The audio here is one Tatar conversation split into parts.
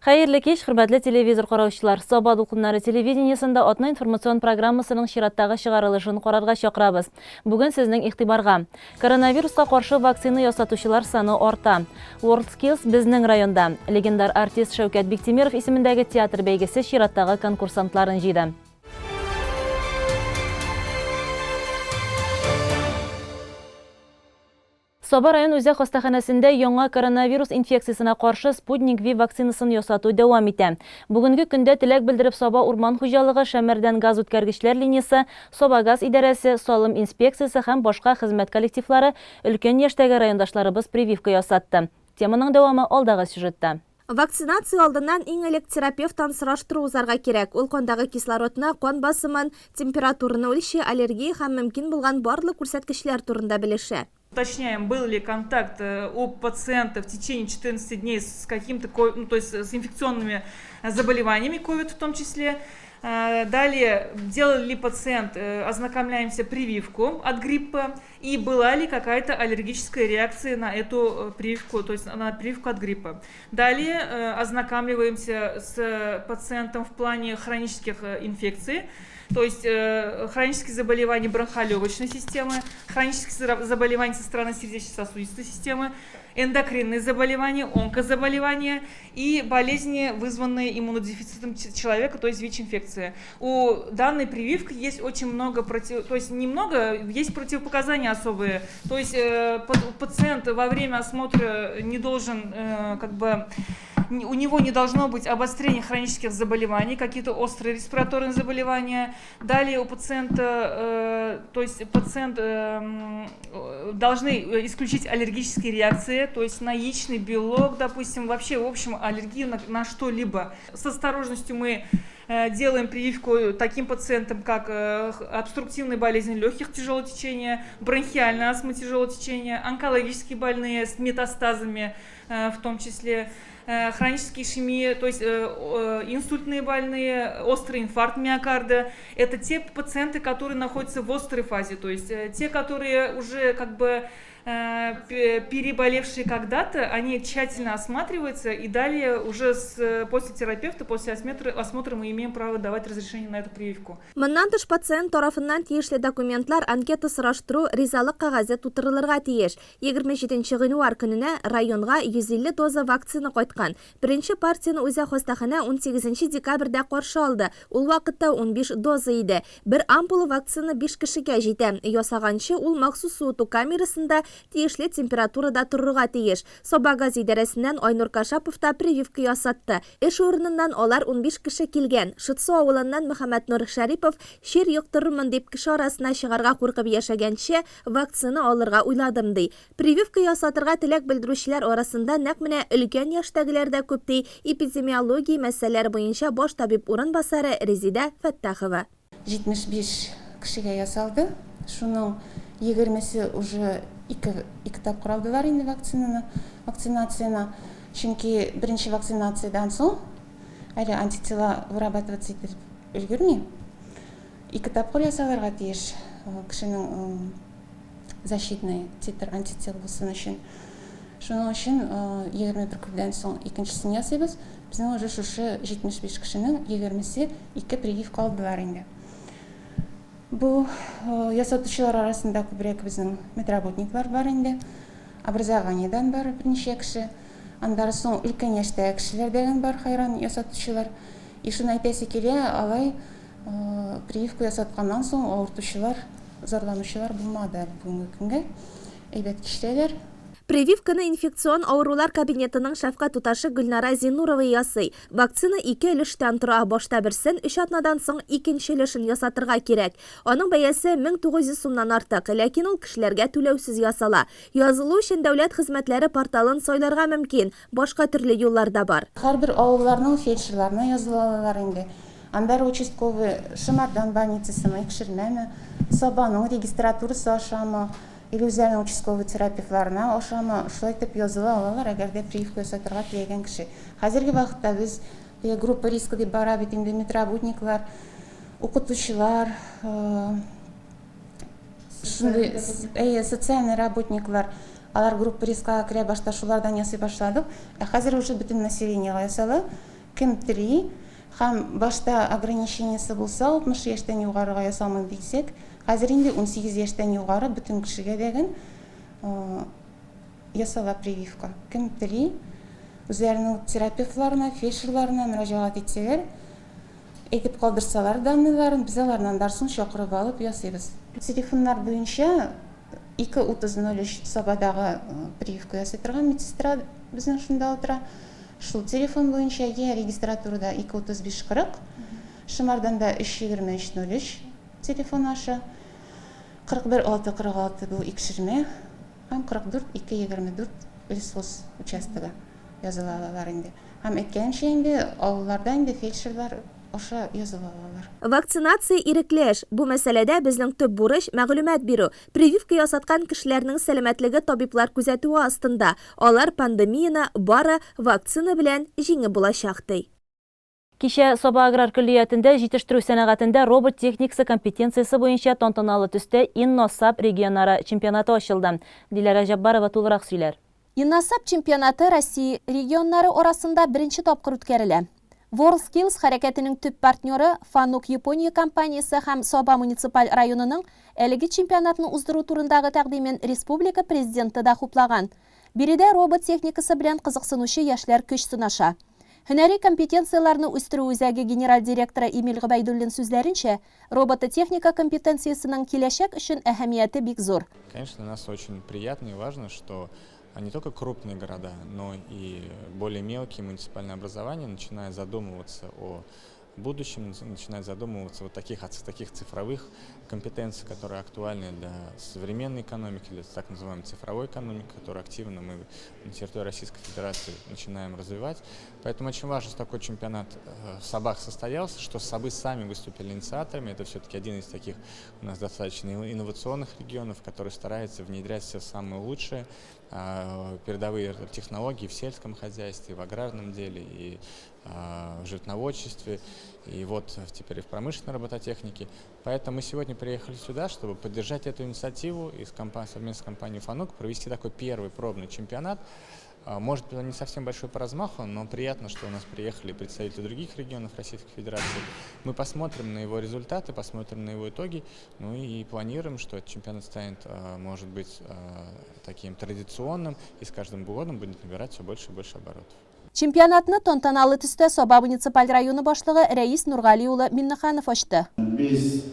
Хәерле кич, хөрмәтле телевизор караучылар! Саба дулкыннары телевидениесендә атна информацион программасының чираттагы чыгарылышын карарга чакырабыз. Бүген сезнең игътибарга. Коронавируска каршы вакцина ясатучылар саны арта. WorldSkills безнең районда. Легендар артист Шәүкәт Биктимиров исемендәге театр бәйгесе чираттагы конкурсантларын җыйды. Саба район үзәк хастаханәсендә яңа коронавирус инфекциясенә каршы Спутник Ви вакцинасын ясату дәвам итә. Бүгенге көндә теләк белдереп Саба урман хуҗалыгы, Шәмәрдән газ үткәргечләр линиясе, Сабагаз идарәсе, салым инспекциясе һәм башка хезмәт коллективлары, өлкән яшьтәге райондашларыбыз прививка ясатты. Теманың дәвамы алдагы сюжетта. Вакцинация алдыннан иң элек терапевттан сораштыру узарга кирәк. Ул кандагы кислородны, кан басымын, температураны үлчи, аллергия һәм мөмкин булган барлык күрсәткечләр турында белешә. Уточняем, был ли контакт у пациента в течение 14 дней с каким-то, ну, то есть с инфекционными заболеваниями, ковид в том числе. Далее, делал ли пациент, ознакомляемся, прививку от гриппа и была ли какая-то аллергическая реакция на эту прививку, то есть на прививку от гриппа. Далее ознакомливаемся с пациентом в плане хронических инфекций, то есть хронические заболевания бронхолегочной системы, хронические заболевания со стороны сердечно-сосудистой системы, эндокринные заболевания, онкозаболевания и болезни, вызванные иммунодефицитом человека, то есть ВИЧ-инфекция. У данной прививки есть очень много, против, то есть немного, есть противопоказания особые. То есть пациент во время осмотра не должен, как бы, у него не должно быть обострения хронических заболеваний, какие-то острые респираторные заболевания. Далее у пациента, то есть пациент должны исключить аллергические реакции, то есть на яичный белок, допустим, вообще, в общем, аллергию на что-либо. С осторожностью мы делаем прививку таким пациентам, как обструктивные болезни легких тяжелого течения, бронхиальная астма тяжелого течения, онкологические больные с метастазами в том числе, хронические ишемии, то есть инсультные больные, острый инфаркт миокарда. Это те пациенты, которые находятся в острой фазе, то есть те, которые уже как бы переболевшие когда-то, они тщательно осматриваются, и далее уже после терапевта, после осмотра мы имеем право давать разрешение на эту прививку. Моннан тыш пациент тарафыннан тиешле документлар, анкета сораштыру, ризалык кәгазе тутырылырга тиеш. 27 гыйнвар көненә районга 150 доза вакцина кайткан. Беренче партияне үзәк хастаханә 18 декабрьдә каршы алды. Ул вакытта 15 доза иде. Бер ампула вакцина 5 кешегә җитә. Ясаганчы ул махсус суыту камерасында тиешле температурада торырга тиеш. Сабагаз идарәсеннән Айнур Кашапов та прививка ясатты. Эш урыныннан алар 15 кеше килгән. Шытсу авылыннан Мөхәммәтнур Шәрипов чир йоктырырмын дип кеше арасына чыгарга куркып яшәгәнче, вакцина алырга уйладым, ди. Прививка ясатырга теләк белдерүчеләр арасында нәкъ менә өлкән яшьтәгеләр дә күп, ди эпидемиология мәсьәләләре буенча баш табиб урынбасары Резидә Фәттахова. 75 кешегә ясалды. Шуның егермесе уже ике тапкыр алдылар инде вакцинаны, вакцинацияне. Чөнки беренче вакцинациядән соң әле антитела вырабатываться итеп өлгерми. Ике тапкыр ясалырга тиеш кешенең защитный титр антител булсын өчен. Шуның өчен 21 көннән соң икенчесен ясыйбыз. Безнең уже шушы 75 кешенең егермесе ике прививка алдылар инде. Бу ясатучылар арасында күбрәк безнең медработниклар бар инде. Образованиедән бар берничә кеше. Аннары соң өлкән яшьтәге кешеләр дә бар хайран ясатучылар. И шуны әйтәсе килә, алай прививка ясатканнан соң авыртучылар, зарланучылар булмады әле бүгенге көнгә. Әйбәт кичерәләр. Прививканы инфекцион авырулар кабинетының шәфкать туташы Гөлнара Зиннурова ясый. Вакцина ике өлештән тора. Башта берсен, өч атнадан соң икенче өлешен ясатырга кирәк. Аның бәясе 1900 сумнан артык, ләкин ул кешеләргә түләүсез ясала. Язылу өчен дәүләт хезмәтләре порталын сайларга мөмкин. Башка төрле юллар да бар. Һәрбер авылларның фельдшерларына языла алалар инде. Аннары участковый Шымардан больницасымы, Икшермәме, Сабаның регистратурасы ашамы, или үзләренең участковый терапевтларына ашамы, шулай итеп языла алалар, әгәр дә прививка ясатырга теләгән кеше. Хәзерге вакытта без теге группа риска дип бара бит инде медработниклар, укытучылар, шундый, әйе, социальный работниклар, алар группа рискага керә, башта шулардан ясый башладык. Ә хәзер уже бөтен населениега ясала. Кем тели, һәм башта ограничениесе булса, 60 яшьтән югарыга ясалмый дисәк, хәзер инде 18 яшьтән югары бөтен кешегә дә ясала прививка. Кем тели, үзләренең терапевтларына, фельдшерларына мөрәҗәгать итсәләр, әйтеп калдырсалар данныйларын, без аларны аннан соң чакырып алып ясыйбыз. Телефоннар буенча 2:30:03 Сабадагы прививка ясый торган медсестра безнең шунда утыра. Шул телефон буенча я регистратурада 2:35:40, Шымарданда 3:23:03 телефон аша, 41 6 46 бу Икшермә һәм 44 2 24 Лесхоз участогы языла алалар инде. Һәм әйткәнемчә инде, авылларда инде фельдшерлар аша языла алалар. Вакцинация ирекле эш. Бу мәсьәләдә безнең төп бурыч мәгълүмат бирү. Прививка ясаткан кешеләрнең сәламәтлеге табиблар күзәтүе астында. Алар пандемияне бары вакцина белән җиңеп булачак, ди. Кичә Саба аграр көллиятендә җитештерү сәнәгатендә робот техникасы компетенциясе буенча тантаналы төстә ИнноСаб регионара чемпионаты ачылды. Диләрә Җаббарова тулырак сөйләр. ИнноСаб чемпионаты Россия регионнары арасында беренче тапкыр үткәрелә. WorldSkills хәрәкәтенең төп партнеры Fanuc Япония компаниясе һәм Саба муниципаль районының әлеге чемпионатны уздыру турындагы тәкъдимен республика Президенты да хуплаган. Биредә робот техникасы белән кызыксынучы яшьләр көч сынаша. Һөнәри компетенцияләрне үстерү үзәге генераль директоры Эмиль Гобәйдуллин сүзләренчә, робототехника компетенциясенең киләчәк өчен әһәмияте бик зур. Конечно, для нас очень приятно и важно, что не только крупные города, но и более мелкие муниципальные образования начинают задумываться о будущем, начинают задумываться вот таких цифровых компетенциях, которые актуальны для современной экономики, для так называемой цифровой экономики, которую активно мы на территории Российской Федерации начинаем развивать. Поэтому очень важно, что такой чемпионат в Сабах состоялся, что Сабы сами выступили инициаторами. Это все-таки один из таких у нас достаточно инновационных регионов, который старается внедрять все самые лучшие передовые технологии в сельском хозяйстве, в аграрном деле и в животноводчестве, и вот теперь и в промышленной робототехнике. Поэтому мы сегодня приехали сюда, чтобы поддержать эту инициативу и совместно с компанией «Фанук» провести такой первый пробный чемпионат. Может быть, он не совсем большой по размаху, но приятно, что у нас приехали представители других регионов Российской Федерации. Мы посмотрим на его результаты, посмотрим на его итоги, ну и планируем, что этот чемпионат станет, может быть, таким традиционным и с каждым годом будет набирать все больше и больше оборотов. Чемпионатны тантаналы төстә Саба муниципаль районы башлыгы Рәис Нургали улы Миннеханов ачты. Без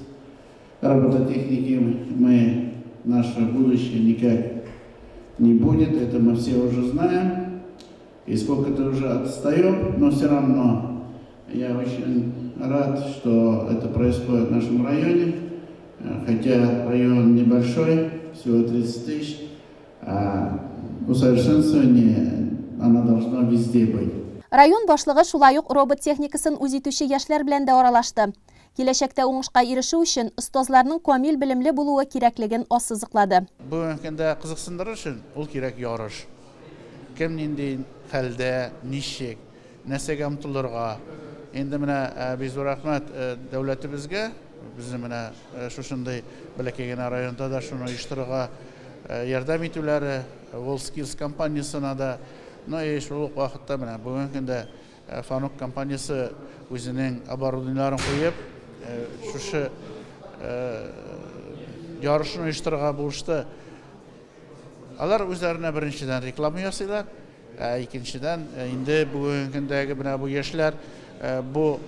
робототехники мы наше будущее никак не будет, это мы все уже знаем. И сколько-то уже отстаем, но все равно я очень рад, что это происходит в нашем районе. Хотя район небольшой, всего 30 тысяч, а усовершенствование, оно должно везде быть. Район башлыгы шулай ук робот техникасын үз итүче яшьләр белән дә аралашты. Киләчәктә уңышка ирешү өчен остазларның камил белемле булуы кирәклеген ассызыклады. Бүгенге көндә кызыксындырыр өчен ул кирәк ярыш. Кем нинди хәлдә, ничек, нәрсәгә омтылырга. Инде менә бик зур рәхмәт дәүләтебезгә, безне менә шушындый бәләкәй генә районда да шуны оештырырга ярдәм итүләре, WorldSkills компаниясенә дә. Ну и шул ук вакытта менә бүгенге көндә Фанук компаниясе үзенең оборудованиеләрен куеп, шушы ярышны оештырырга булышты. Алар үзләренә беренчедән реклама ясыйлар, ә икенчедән инде бүгенге көндәге менә бу яшьләр бу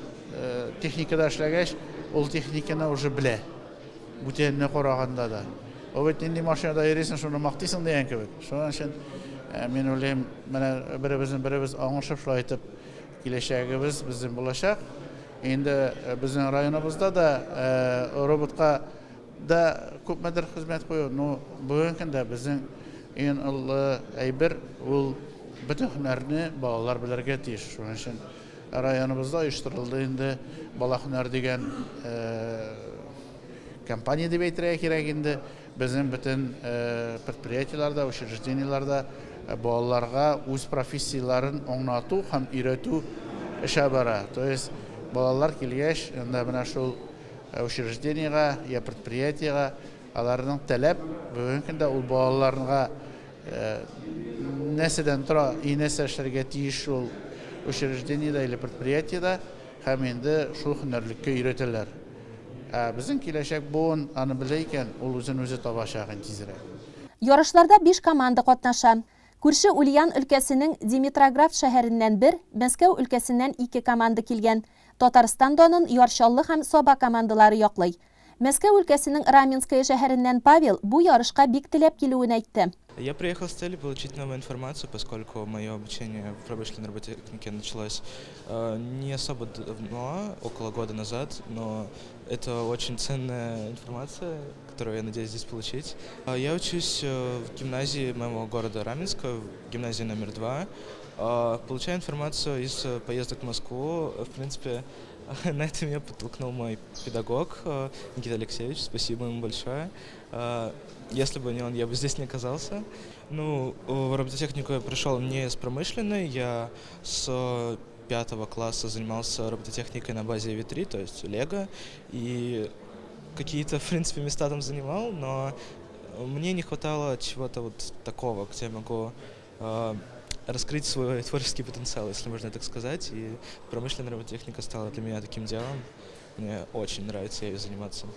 техникада эшләгәч, ул техниканы уже белә. Бүтәнне караганда да. Ул бит нинди машинада йөрисең, шуны мактыйсың дигән кебек. Шуның өчен мин уйлыйм, менә беребезнең беребез аңлашып шулай итеп киләчәгебез безнең булачак. Инде безнең районыбызда да роботка да күпмедер хезмәт кую, но бүгенге көндә безнең иң олы әйбер ул бөтен һөнәрне балалар белергә тиеш. Шуның өчен районыбызда оештырылды инде Бала һөнәр дигән компания дип әйтергә кирәк инде. Безнең бөтен предприятиеләрдә, учреждениеләрдә балаларга үз профессияләрен аңлату һәм өйрәтү эше бара. То есть балалар килгәч, анда менә шул учреждениега я предприятиега аларның таләп бүгенге көндә ул балаларга нәрсәдән тора и нәрсә эшләргә тиеш ул. учреждениедә или предприятиедә һәм инде шул һөнәрлеккә өйрәтәләр. Ә безнең киләчәк буын аны белә икән, ул үзен үзе табачак инде тизрәк. Ярышларда биш команда катнаша. Күрше Ульян өлкәсенең Димитроград шәһәреннән бер, Мәскәү өлкәсеннән ике команда килгән. Татарстан данын Яр Чаллы һәм Саба командалары яклый. Мәскәү өлкәсенең Раменское шәһәреннән Павел бу ярышка бик теләп килүен әйтте. Я приехал с целью получить новую информацию, поскольку мое обучение в промышленной робототехнике началось не особо давно, около года назад, но это очень ценная информация, которую я надеюсь здесь получить. Я учусь в гимназии моего города Раменского, в гимназии номер 2. Получаю информацию из поездок в Москву. В принципе, на это меня подтолкнул мой педагог Никита Алексеевич, спасибо ему большое. Если бы не он, я бы здесь не оказался. Ну, в робототехнику я пришел не с промышленной, я с 5 класса занимался робототехникой на базе V3, то есть Лего, и какие-то, в принципе, места там занимал, но мне не хватало чего-то вот такого, где я могу раскрыть свой творческий потенциал, если можно так сказать, и промышленная робототехника стала для меня таким делом. Мне очень нравится ею заниматься.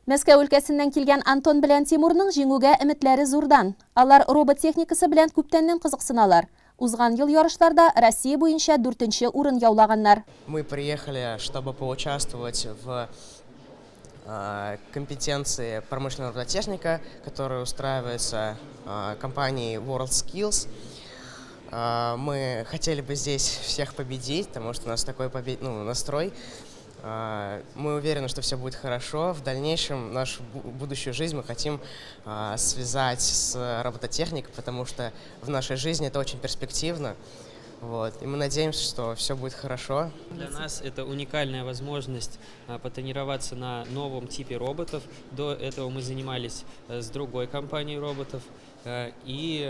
Мәскәү өлкәсеннән килгән Антон белән Тимурның җиңүгә өметләре зурдан. Алар робот техникасы белән күптәннән кызыксыналар. Узган ел ярышларда Россия буенча 4нче урын яулаганнар. Мы приехали, чтобы поучаствовать в компетенции промышленного робототехника, которая устраивается компанией WorldSkills. Мы хотели бы здесь всех победить, потому что у нас такой настрой. Мы уверены, что все будет хорошо. В дальнейшем нашу будущую жизнь мы хотим связать с робототехникой, потому что в нашей жизни это очень перспективно. И мы надеемся, что все будет хорошо. Для нас это уникальная возможность потренироваться на новом типе роботов. До этого мы занимались с другой компанией роботов. И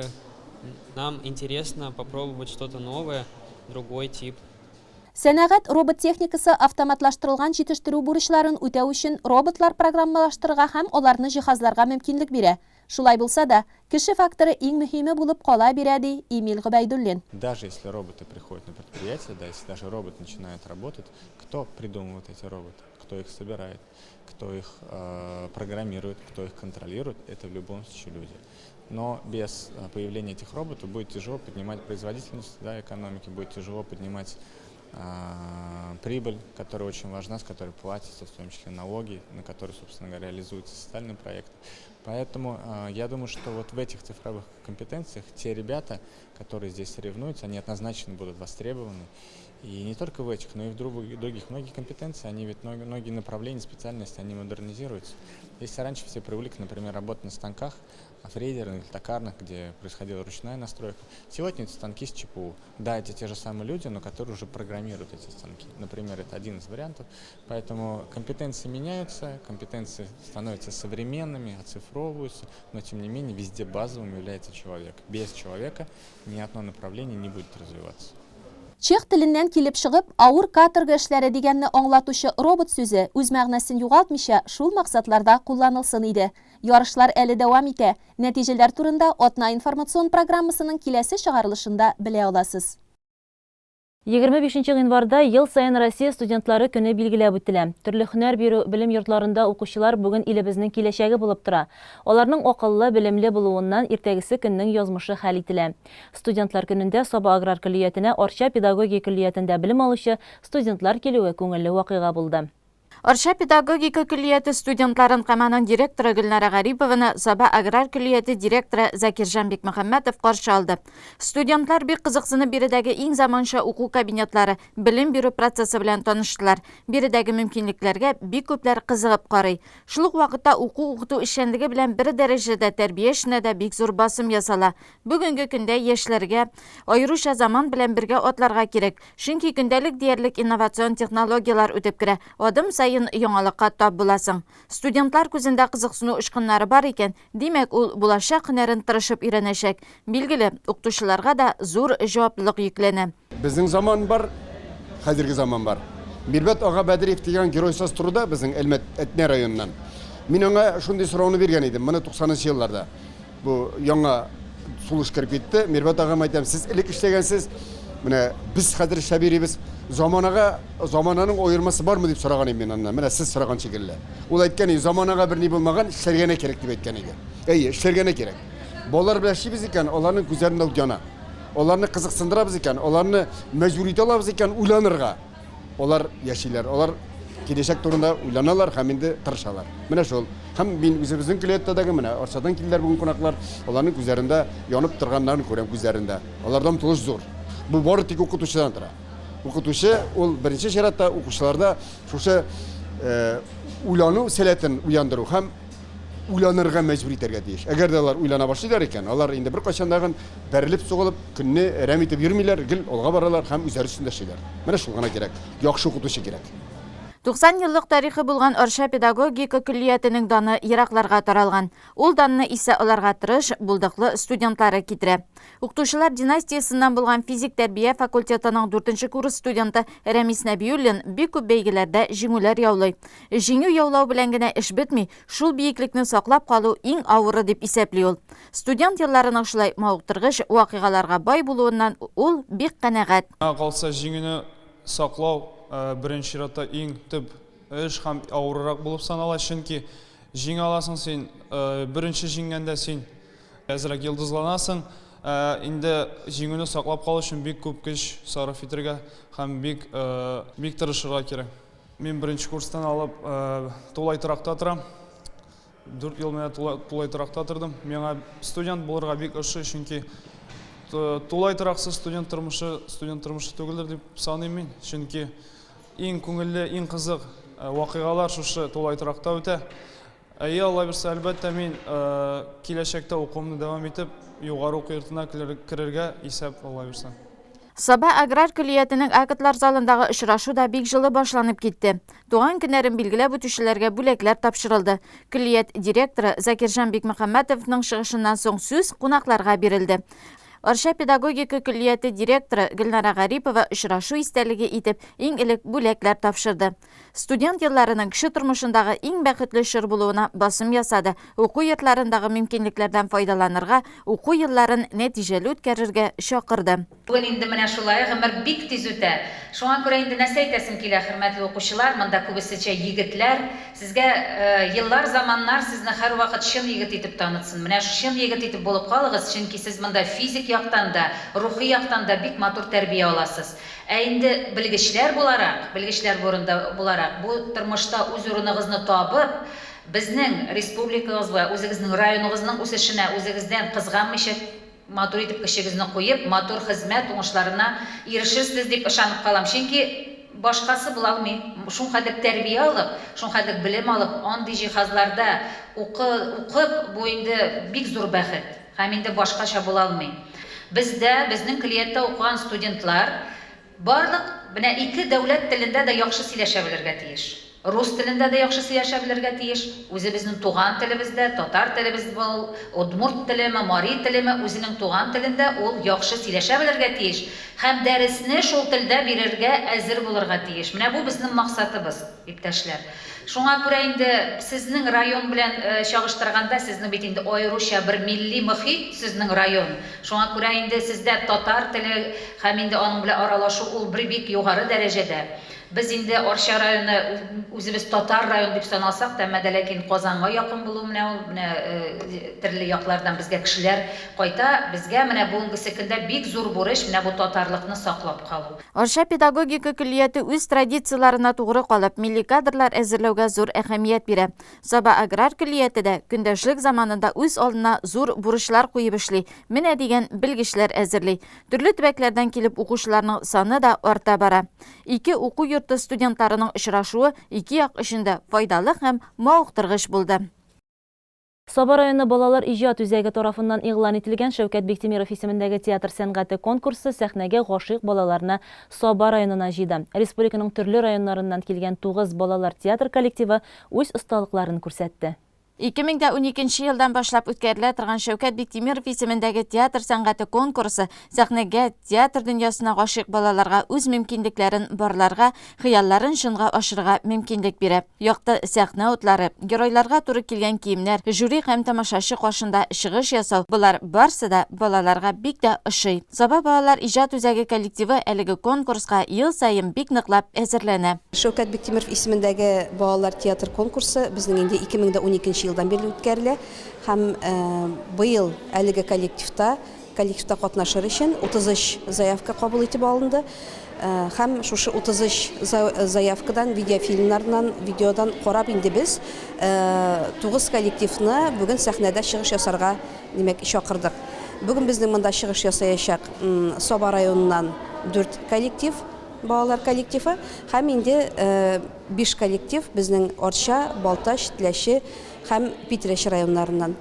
нам интересно попробовать что-то новое, другой тип. Сәнәгать робот техникасы автоматлаштырылган җитештерү бурычларын үтәү өчен роботлар программалаштырырга һәм аларны җиһазларга мөмкинлек бирә. Шулай булса да, кеше факторы иң мөһиме булып кала бирә, ди Эмиль Гобәйдуллин. Даже если роботы приходят на предприятие, да, если даже робот начинает работать, кто придумывает эти роботы, кто их собирает, кто их программирует, кто их контролирует, это в любом случае люди. Но без появления этих роботов будет тяжело поднимать производительность, да, экономики, будет тяжело поднимать прибыль, которая очень важна, с которой платятся в том числе налоги, на которые, собственно говоря, реализуются социальные проекты. Поэтому я думаю, что в этих цифровых компетенциях те ребята, которые здесь соревнуются, они однозначно будут востребованы. И не только в этих, но и в других. Многие компетенции, они ведь многие направления, специальности, они модернизируются. Если раньше все привыкли, например, работать на станках, фрезерных или токарных, где происходила ручная настройка, сегодня это станки с ЧПУ. Да, это те же самые люди, но которые уже программируют эти станки. Например, это один из вариантов. Поэтому компетенции меняются, компетенции становятся современными, оцифровываются, но тем не менее везде базовым является человек. Без человека ни одно направление не будет развиваться. Чех теленнән килеп чыгып, авыр каторга эшләре дигәнне аңлатучы робот сүзе үз мәгънәсен югалтмыйча шул максатларда кулланылсын иде. Ярышлар әле дәвам итә. Нәтиҗәләр турында Атна информацион программасының киләсе чыгарылышында белә аласыз. 25 гыйнварда ел саен Россия студентлары көне билгеләп үтелә. Төрле һөнәр бирү белем йортларында укучылар бүген илебезнең киләчәге булып тора. Аларның акыллы, белемле булуыннан иртәгесе көннең язмышы хәл ителә. Студентлар көнендә Саба аграр көллиятенә Арча педагогия көллиятендә белем алучы студентлар килүе күңелле вакыйга булды. Арча педагогика көллияте студентларын һәм аның директоры Гөлнара Гарипованы Саба аграр көллияте директоры Закирҗан Бикмөхәммәтов каршы алды. Студентлар бик кызыксынып биредәге иң заманча уку кабинетлары, белем бирү процессы белән таныштылар. Биредәге мөмкинлекләргә бик күпләр кызыгып карый. Шул ук вакытта уку-укыту эшчәнлеге белән бер дәрәҗәдә тәрбия эшенә дә бик зур басым ясала. Бүгенге көндә яшьләргә аеруча заман белән бергә атларга кирәк. Чөнки көндәлек диярлек инновацион технологияләр үтеп керә. Адым саен яңалыкка тап буласың. Студентлар күзендә кызыксыну очкыннары бар икән, димәк, ул булачак һөнәрен тырышып өйрәнәчәк. Билгеле, укытучыларга да зур җаваплылык йөкләнә. Безнең заман бар, хәзерге заман бар. Мирбәт ага Бәдриев дигән геройсыз турыда безнең Әлмәт Әтнә районыннан. Мин аңа шундый сорауны биргән идем, моны туксанынчы елларда. Бу яңа сулыш кереп китте. Мирбәт агам әйтәм, сез элек эшләгәнсез. Менә без хәзер эшләп йөрибез. Заманага, замананың аермасы бармы дип сораган идем мин аннан. Менә сез сораган шикелле. Ул әйткән иде, заманага берни булмаган, эшләргә генә кирәк дип әйткән иде. Әйе, эшләргә генә кирәк. Балалар белән эшлибез икән, аларның күзләрендә ут яна. Аларны кызыксындырабыз икән, аларны мәҗбүр итә алабыз икән уйланырга. Алар яшиләр, алар киләчәк турында уйланалар һәм инде тырышалар. Менә шул. Һәм мин үзебезнең көллияттә менә Арчадан килделәр бүген кунаклар, аларның күзләрендә янып торганнарын күрәм күзләрендә. Аларда омтылыш зур. Бу бары тик укытучыдан тора. Укытучы ул беренче чиратта укучыларда шушы уйлану сәләтен уяндыру һәм уйланырга мәҗбүр итәргә тиеш. Әгәр дә алар уйлана башлыйлар икән, алар инде беркайчан тагын бәрелеп-сугылып, көнне әрәм итеп йөрмиләр, гел алга баралар һәм үзләре өстендә эшлиләр. Менә шул гына кирәк. Яхшы укытучы кирәк. 90 еллык тарихы булган Арча педагогика көллиятенең даны еракларга таралган. Ул данны исә аларга тырыш, булдыклы студентлары китерә. Укытучылар династиясеннән булган физик тәрбия факультетының дүртенче курс студенты Рәмис Нәбиуллин бик күп бәйгеләрдә җиңүләр яулый. Җиңү яулау белән генә эш бетми, шул биеклекне саклап калу иң авыры дип исәпли ул. Студент елларының шулай мавыктыргыч вакыйгаларга бай булуыннан ул бик канәгать. Миңа калса, җиңүне саклау беренче чиратта иң төп эш һәм авырырак булып санала, чөнки җиңә аласың син, беренче җиңгәндә син әзрәк йолдызланасың, ә инде җиңүне саклап калу өчен бик күп көч сарыф итәргә һәм бик бик тырышырга кирәк. Мин беренче курстан алып тулай торакта торам. 4 ел менә тулай торакта тордым. Миңа студент булырга бик ошый, чөнки тулай тораксыз студент тормышы студент тормышы түгелдер дип саныйм мин. Чөнки иң күңелле, иң кызык вакыйгалар шушы тулай торакта үтә. Әйе, Алла бирсә, әлбәттә, мин киләчәктә укуымны дәвам итеп, югары уку йортына керергә исәп, Алла бирсә. Саба аграр көллиятенең актлар залындагы очрашу да бик җылы башланып китте. Туган көннәрен билгеләп үтүчеләргә бүләкләр тапшырылды. Көллият директоры Закирҗан Бикмөхәммәтовның чыгышыннан соң сүз кунакларга бирелде. Арча педагогика көллияте директоры Гөлнара Гарипова очрашу истәлеге итеп иң элек бүләкләр тапшырды. Студент елларының кеше тормышындагы иң бәхетле чор булуына басым ясады, уку йортларындагы мөмкинлекләрдән файдаланырга, уку елларын нәтиҗәле үткәрергә чакырды. Бүген инде менә шулай, гомер бик тиз үтә. Шуңа күрә инде нәрсә әйтәсем килә, хөрмәтле укучылар, монда күбесечә егетләр, сезгә еллар, заманнар сезне һәрвакыт чын егет итеп танытсын. Менә чын егет итеп булып калыгыз, чөнки сез монда физик яктан да, рухи яктан да бик матур тәрбия аласыз. Ә инде белгечләр буларак, белгечләр бурында буларак, бу тормышта үз урыныгызны табып, безнең республикагызга, үзегезнең районыгызның үсешенә үзегездән кызганмыйча матур итеп көчегезне куеп, матур хезмәт уңышларына ирешерсез дип ышанып калам. Чөнки башкасы була алмый. Шулхәтлек тәрбия алып, шулхәтлек белем алып, андый җиһазларда укы, укып, бу инде бик зур бәхет. Һәм инде башкача була алмый. Бездә, безнең көллияттә укыган студентлар барлык менә ике дәүләт телендә дә яхшы сөйләшә белергә тиеш. Рус телендә дә яхшы сөйләшә белергә тиеш, үзебезнең туган телебездә, татар телебезме ул, удмурт телеме, мари телеме, үзенең туган телендә ул яхшы сөйләшә белергә тиеш һәм дәресне шул телдә бирергә әзер булырга тиеш. Менә бу безнең максатыбыз. Иптәшләр. Шуңа күрә инде сезнең район белән чагыштырганда, сезнең бит инде аеруча бер милли мохит сезнең район. Шуңа күрә инде сездә татар теле һәм инде аның белән аралашу ул бер бик югары дәрәҗәдә. Без инде Арча районы үзебез татар районы дип саналсак та, әмма дә ләкин Казанга якын булу менә ул, менә төрле яклардан безгә кешеләр кайта. Безгә менә бүгенгесе көндә бик зур бурыч менә бу татарлыкны саклап калу. Арча педагогика көллияте үз традицияләренә тугры калып, милли кадрлар әзерләүгә зур әһәмият бирә. Саба аграр көллияте дә көндәшлек заманында үз алдына зур бурычлар куеп эшли, менә дигән белгечләр әзерли. Төрле төбәкләрдән килеп укучыларның саны да арта бара. Ике уку йорты студентларының очрашуы ике як өчен дә файдалы һәм мавыктыргыч булды. Саба районы балалар иҗат үзәге тарафыннан игълан ителгән Шәүкәт Биктимиров исемендәге театр сәнгате конкурсы сәхнәгә гашыйк балаларны Саба районына җыйды. Республиканың төрле районнарыннан килгән тугыз балалар театр коллективы үз осталыкларын күрсәтте. 2012 елдан башлап үткәрелә торган Шәүкәт Биктимиров исемендәге театр сәнгате конкурсы сәхнәгә, театр дөньясына гашыйк балаларга үз мөмкинлекләрен барларга, хыялларын чынга ашырырга мөмкинлек бирә. Якты сәхнә утлары, геройларга туры килгән киемнәр, жюри һәм тамашачы каршында чыгыш ясау, болар барсы да балаларга бик тә ошый. Саба балалар иҗат үзәге коллективы әлеге конкурска ел саен бик ныклап әзерләнә. Шәүкәт Биктимеров исемендәге балалар театр конкурсы безнең инде 2012 нче елдан бирле үткәрелә һәм быел әлеге коллективта коллективта катнашыр өчен 33 заявка кабул итеп алынды һәм шушы 33 заявкадан видеофильмнардан видеодан карап инде без 9 коллективны бүген сәхнәдә чыгыш ясарга димәк чакырдык. Бүген безнең монда чыгыш ясаячак Саба районыннан 4 коллектив. Балалар коллективы һәм инде биш коллектив безнең Арча, Балтач, Теләче һәм Питрәч районнарыннан.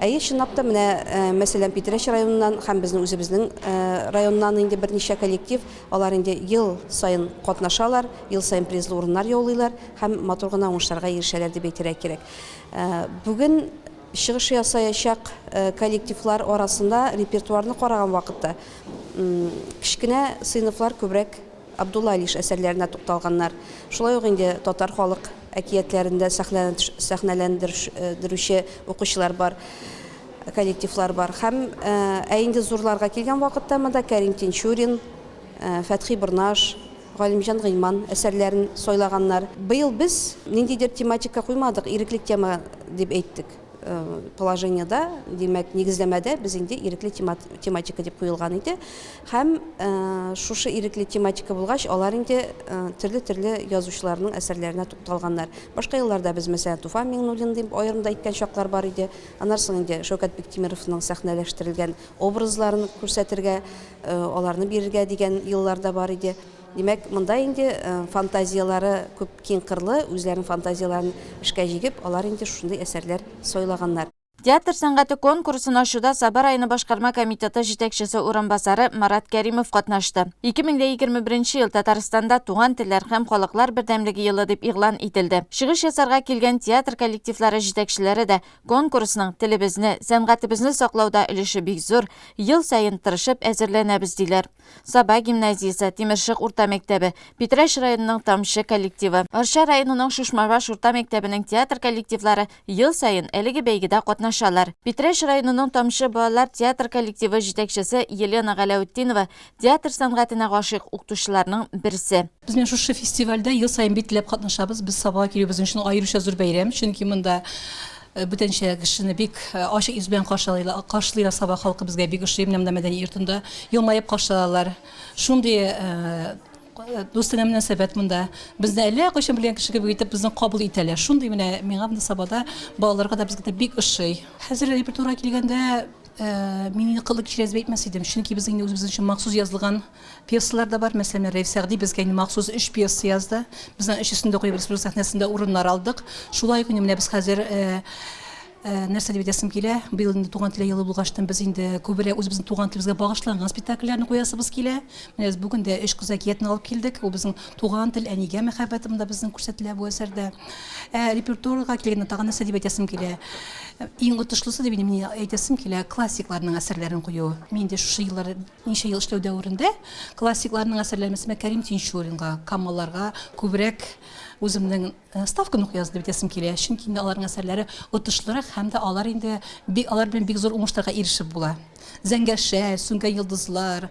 Әйе, чынлап та менә, мәсәлән, Питрәч районыннан һәм безнең үзебезнең районнан инде берничә коллектив, алар инде ел саен катнашалар, ел саен призлы урыннар яулыйлар һәм матур гына уңышларга ирешәләр дип әйтергә кирәк. Бүген чыгыш ясаячак коллективлар арасында репертуарны караган вакытта, Кечкенә сыйныфлар күбрәк Абдулла Алиш әсәрләренә тукталганнар. Шулай ук инде татар халык әкиятләрен дә сәхнәләндерүче укучылар бар, коллективлар бар. Һәм ә инде зурларга килгән вакытта монда Кәрим Тинчурин, Фәтхи Борнаш, Галимҗан Гыйльман әсәрләрен сайлаганнар. Быел без ниндидер тематика куймадык, ирекле тема дип әйттек. Положениедә, димәк, нигезләмәдә без инде ирекле тематика дип куелган иде. Һәм шушы ирекле тематика булгач, алар инде төрле-төрле язучыларның әсәрләренә тукталганнар. Башка елларда без, мәсәлән, Туфан Миңнуллин дип аерым да әйткән чаклар бар иде. Аннан соң инде Шәүкәт Биктимеровның сәхнәләштерелгән образларын күрсәтергә, аларны бирергә дигән еллар да бар иде. Димәк, монда инде фантазияләре күп киңкырлы, үзләренең фантазияләрен эшкә җигеп, алар инде шушындый әсәрләр сайлаганнар. Театр сәнгате конкурсын ачуда Саба районы башкарма комитеты җитәкчесе урынбасары Марат Кәримов катнашты. 2021 ел Татарстанда Туган телләр һәм халыклар бердәмлеге елы дип игълан ителде. Чыгыш ясарга килгән театр коллективлары җитәкчеләре дә конкурсның телебезне, сәнгатебезне саклауда өлеше бик зур, ел саен тырышып әзерләнәбез, диләр. Саба гимназиясе, Тимершык урта мәктәбе, Питрәч районының Тамчы коллективы, Арча районының Шушмабаш урта мәктәбенең театр коллективлары ел саен әлеге бәйгедә катнашалар. Питрәч районының Тамчы балалар театр коллективы җитәкчесе Елена Галәүтдинова театр сәнгатенә гашыйк укытучыларның берсе. Без менә шушы фестивальдә ел саен бик теләп катнашабыз. Без Сабага килү безнең өчен аеруча зур бәйрәм, чөнки монда Бүтәнчә кешене бик ачык йөз белән каршылыйлар, Саба халкы безгә бик ошый, менә монда мәдәни йортында елмаеп каршы алалар. Шундый дустанә мөнәсәбәт монда. Безне әллә кайчан белгән кеше кебек итеп безне кабул итәләр. Шундый менә миңа монда Сабада балаларга да безгә дә бик ошый. Хәзер репертуарга килгәндә, мин инде кыллы кичерәбез дип әйтмәс идем, чөнки безнең инде үзебез өчен махсус язылган Пьесалар да бар. Мәсәлән, Рәиф Сәгъди безгә инде махсус өч пьеса язды. Без аның өчесен дә куеп республика сәхнәсендә урыннар алдык. Шулай ук инде менә без хәзер нәрсә дип әйтәсем килә, быел инде туган тел елы булгачтан без инде күбрәк үзебезнең туган телебезгә багышланган спектакльләрне куясыбыз килә. Менә без бүген дә Өч кыз әкиятен алып килдек. Ул безнең туган тел, әнигә мәхәббәт монда безнең күрсәтелә бу әсәрдә. Ә репертуарга килгәндә тагын нәрсә дип әйтәсем килә? Иң отышлысы дип инде мин әйтәсем килә, классикларның әсәрләрен кую. Мин инде шушы еллар Ничә ел эшләү дәверендә классикларның әсәрләрен, мәсәлән, Кәрим Тинчуринга, Камалларга күбрәк үземнең ставканы куясыз дип әйтәсем килә. Чөнки инде аларның әсәрләре отышлырак һәм дә алар инде бик алар белән бик зур уңышларга ирешеп була. Зәңгәр шәл, Сүнгән йолдызлар,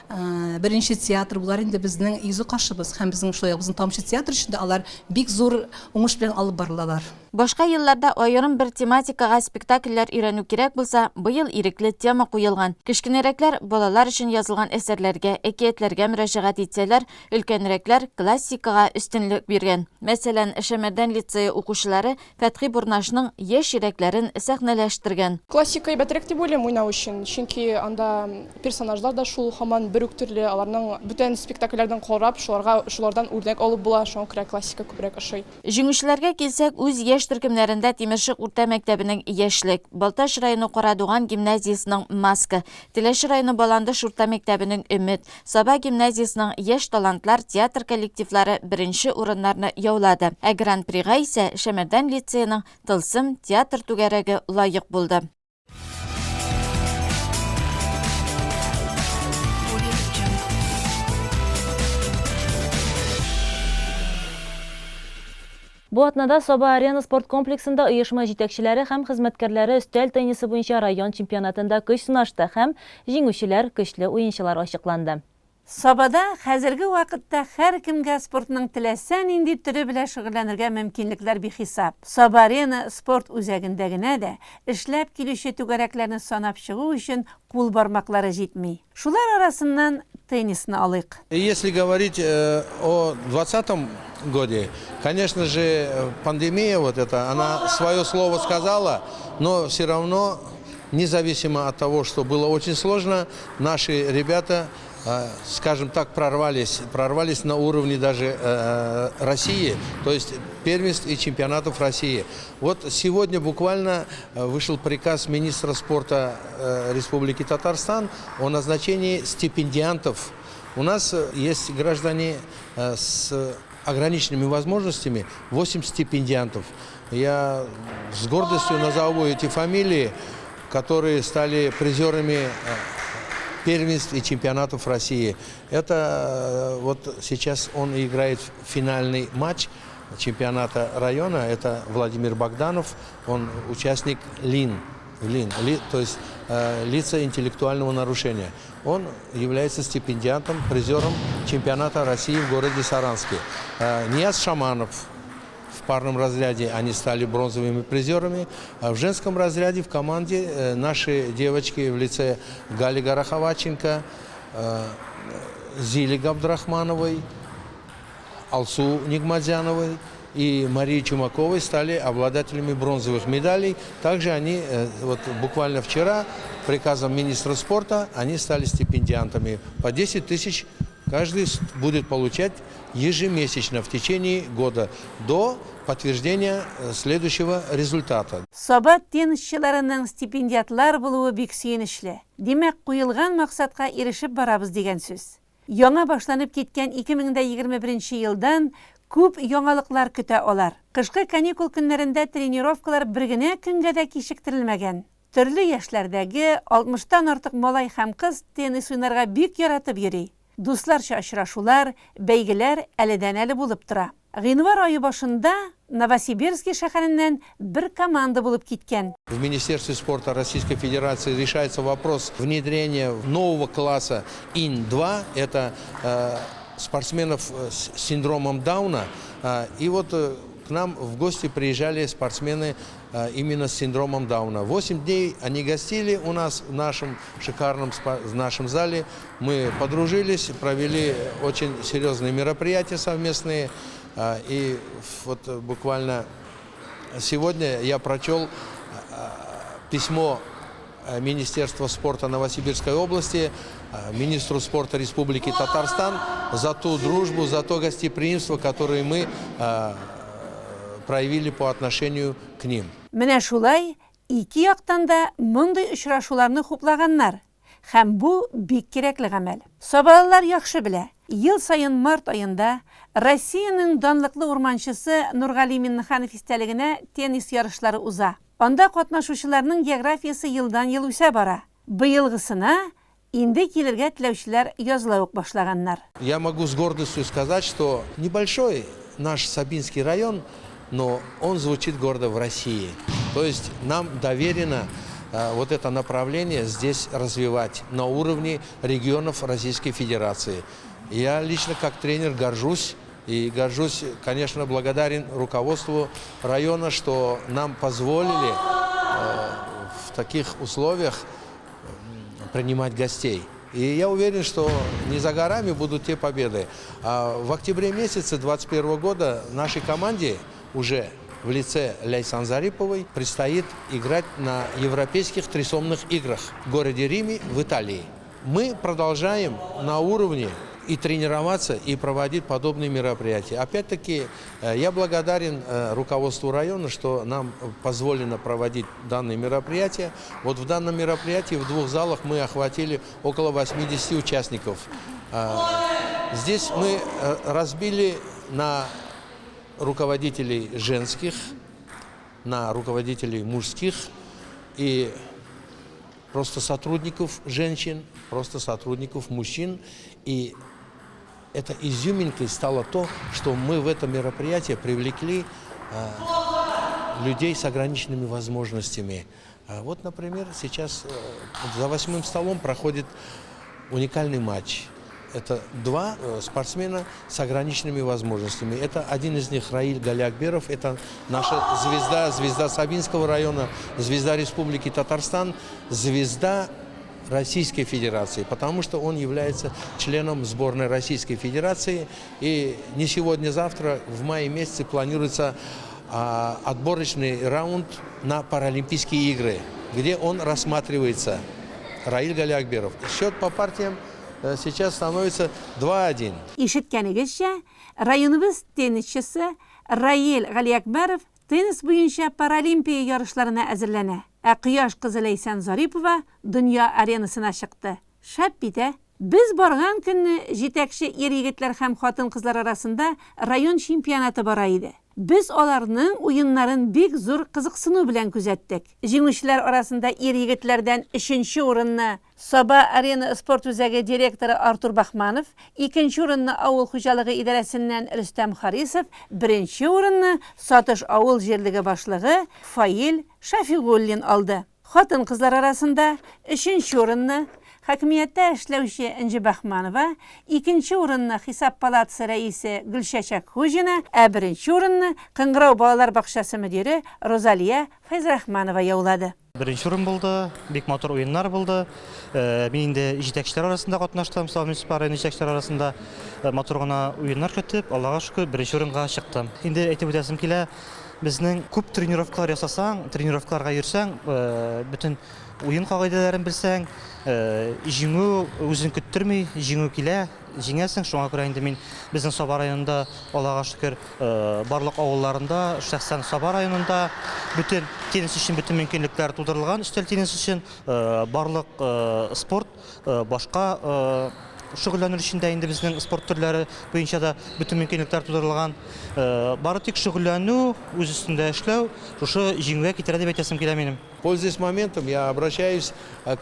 Беренче театр, болар инде безнең йөзе кашыбыз һәм безнең шулай ук безнең Тамчы театр өчен дә алар бик зур уңыш белән алып барылалар. Башка елларда аерым бер тематикага спектакльләр өйрәнү кирәк булса, быел ирекле тема куелган. Кечкенәрәкләр балалар өчен язылган әсәрләргә, әкиятләргә мөрәҗәгать итсәләр, өлкәнрәкләр классикага өстенлек биргән. Мәсәлән, Шәмәрдән лицее укучылары Фәтхи Бурнашның Яшь йөрәкләрен сәхнәләштергән. Классика әйбәтрәк дип уйлыйм уйнау өчен, чөнки анда персонажлар да шул һаман. бер үк төрле, аларның бүтән спектакльләрдән карап, шуларга шулардан үрнәк алып була, шуңа күрә классика күбрәк ошый. Җиңүчеләргә килсәк, үз яшь төркемнәрендә Тимершык урта мәктәбенең Яшьлек, Балтач районы Карадуган гимназиясенең Маска, Теләче районы Баландыш урта мәктәбенең Өмет, Саба гимназиясенең Яшь талантлар театр коллективлары беренче урыннарны яулады. Ә Гран-прига исә Шәмәрдән лицееның Тылсым театр түгәрәге лаек булды. Бу атнада Саба-Арена спорт комплексында оешма җитәкчеләре һәм хезмәткәрләре өстәл теннисы буенча район чемпионатында көч сынашты һәм җиңүчеләр, көчле уенчылар ачыкланды. Сабада хәзерге вакытта һәркемгә спортның теләсә нинди төре белән шөгыльләнергә мөмкинлекләр бихисап. Саба-Арена спорт үзәгендә генә дә эшләп килүче түгәрәкләрне санап чыгу өчен кул бармаклары җитми. Шулар арасыннан теннисны алыйк. Если говорить о двадцатом годе, конечно же, пандемия вот эта, она свое слово сказала, но все равно, независимо от того, что было очень сложно, наши ребята, скажем так, прорвались, прорвались на уровне даже России, то есть первенств и чемпионатов России. Вот сегодня буквально вышел приказ министра спорта Республики Татарстан о назначении стипендиантов. У нас есть граждане с ограниченными возможностями, 8 стипендиантов. Я с гордостью назову эти фамилии, которые стали призерами первенств и чемпионатов России. Это вот сейчас он играет финальный матч чемпионата района. Это Владимир Богданов, он участник ЛИН, ЛИН, ли, то есть лица интеллектуального нарушения. Он является стипендиантом, призером чемпионата России в городе Саранске. Нияз Шаманов, в парном разряде они стали бронзовыми призерами. А в женском разряде в команде наши девочки в лице Гали Гороховаченко, Зили Габдрахмановой, Алсу Нигмадзяновой и Марии Чумаковой стали обладателями бронзовых медалей. Также они, вот буквально вчера, приказом министра спорта, они стали стипендиантами. По 10 тысяч каждый будет получать ежемесячно в течение года до подтверждения следующего результата. Саба теннисчыларының стипендиатлар булуы бик сөенечле. Димәк, куелган максатка ирешеп барабыз дигән сүз. Яңа башланып киткән 2021 елдан күп яңалыклар көтә алар. Кышкы каникул көннәрендә тренировкалар бер генә көнгә дә кичектерелмәгән. Төрле яшьләрдәге алтмыштан артык малай һәм кыз теннис уйнарга бик яратып йөри. Дусларча очрашулар, бәйгеләр әледән-әле булып тора. Гыйнвар ае башында Новосибирски шәһәреннән бер команда булып киткән. В Министерстве спорта Российской Федерации решается вопрос внедрения нового класса ИН-2, это спортсменов с синдромом Дауна. И вот к нам в гости приезжали спортсмены именно с синдромом Дауна. 8 дней они гостили у нас в нашем шикарном в нашем зале. Мы подружились, провели очень серьезные мероприятия совместные. И вот буквально сегодня я прочел письмо Министерства спорта Новосибирской области министру спорта Республики Татарстан за ту дружбу, за то гостеприимство, которое мы проявили по отношению к ним. Менә шулай ике яктан да мондый очрашуларны хуплаганнар. Һәм бу бик кирәкле гамәл. Сабалылар яхшы белә, ел саен март аенда Россиянең данлыклы урманчысы Нургали Миннеханов истәлегенә теннис ярышлары уза. Анда катнашучыларның географиясе елдан-ел үсә бара. Быелгысына инде килергә теләүчеләр языла ук башлаганнар. Я могу с гордостью сказать, что небольшой наш Сабинский район, но он звучит гордо в России. То есть нам доверено вот это направление здесь развивать на уровне регионов Российской Федерации. Я лично как тренер горжусь и горжусь, конечно, благодарен руководству района, что нам позволили в таких условиях принимать гостей. И я уверен, что не за горами будут те победы. А в октябре месяце двадцать первого года нашей команде уже в лице Ляйсан Зариповой предстоит играть на европейских трисомных играх в городе Риме в Италии. Мы продолжаем на уровне и тренироваться, и проводить подобные мероприятия. Опять-таки, я благодарен руководству района, что нам позволено проводить данные мероприятия. Вот в данном мероприятии в двух залах мы охватили около 80 участников. Здесь мы разбили на руководителей женских, на руководителей мужских и просто сотрудников женщин, просто сотрудников мужчин. И это изюминкой стало то, что мы в это мероприятие привлекли людей с ограниченными возможностями. Вот, например, сейчас за восьмым столом проходит уникальный матч. Это два спортсмена с ограниченными возможностями. Это один из них Раиль Галиакберов, это наша звезда, звезда Сабинского района, звезда Республики Татарстан, звезда Российской Федерации, потому что он является членом сборной Российской Федерации. И не сегодня-завтра, в мае месяце планируется отборочный раунд на Паралимпийские игры, где он рассматривается. Раиль Галиакберов. Счет по партиям сейчас становится 2-1. Ишеткәнегезчә, районыбыз теннисчысы Раил Галиәкбәров теннис буенча Паралимпия ярышларына әзерләнә. Ә Кояш кызы Ләйсән Зарипова дөнья аренасына чыкты. Шәп бит, ә? Без барган көнне җитәкче ир-егетләр һәм хатын-кызлар арасында район чемпионаты бара иде. Без аларның уеннарын бик зур кызыксыну белән күзәттек. Җиңүчеләр арасында ир-егетләрдән өченче урынны Саба Арена спорт үзәге директоры Артур Бахманов, икенче урынны авыл хуҗалыгы идарәсеннән Рөстәм Харисов, беренче урынны Сатыш авыл җирлеге башлыгы Фаил Шәфигуллин алды. Хатын-кызлар арасында өченче урынны хакимияттә эшләүче Энҗе Бахманова, икенче урынны Хисап палатасы рәисе Гөлчәчәк Хуҗина, ә беренче урынны Кыңгырау балалар бакчасы мөдире Розалия Фәйзрахманова яулады. Беренче урын булды, бик матур уеннар булды. Мин инде җитәкчеләр арасында катнаштым, Саба муниципаль районы җитәкчеләре арасында матур гына уеннар көтеп, Аллага шөкер, беренче урынга чыктым. Инде әйтеп үтәсем килә, безнең күп тренировкалар ясасаң, тренировкаларга йөрсәң, бөтен уен кагыйдәләрен белсәң, җиңү үзен көттерми, җиңү килә, җиңәсең. Шуңа күрә инде мин безнең Саба районында, Аллага шөкер, барлык авылларында, шәхсән Саба районында бөтен теннис өчен бөтен мөмкинлекләр тудырылган, өстәл теннисы өчен барлык спорт, башка шөгыльләнер өчен дә инде безнең спорт төрләре буенча да бөтен мөмкинлекләр тудырылган. Бары тик шөгыльләнү, үз өстендә эшләү шушы җиңүгә китерә дип әйтәсем килә минем. Пользуясь моментом, я обращаюсь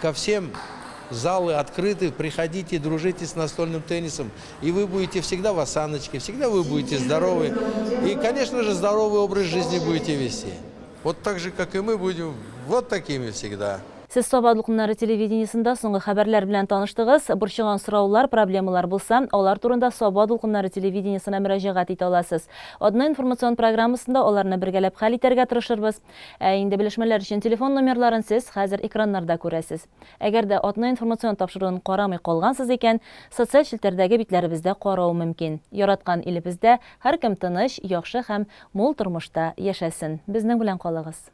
ко всем. Залы открыты, приходите, дружите с настольным теннисом, и вы будете всегда в осаночке, всегда вы будете здоровы. И, конечно же, здоровый образ жизни будете вести. Вот так же, как и мы, будем вот такими всегда. Сез Саба дулкыннары телевидениесендә соңгы хәбәрләр белән таныштыгыз. Борчыган сораулар, проблемалар булса, алар турында Саба дулкыннары телевидениесенә мөрәҗәгать итә аласыз. Атна информацион программасында аларны бергәләп хәл итәргә тырышырбыз. Ә инде белешмәләр өчен телефон номерларын сез хәзер экраннарда күрәсез. Әгәр дә Атна информацион тапшыруын карамый калгансыз икән, социаль челтәрдәге битләребездә карау мөмкин. Яраткан илебездә һәркем тыныч, яхшы һәм мул тормышта яшәсен. Безнең белән калыгыз.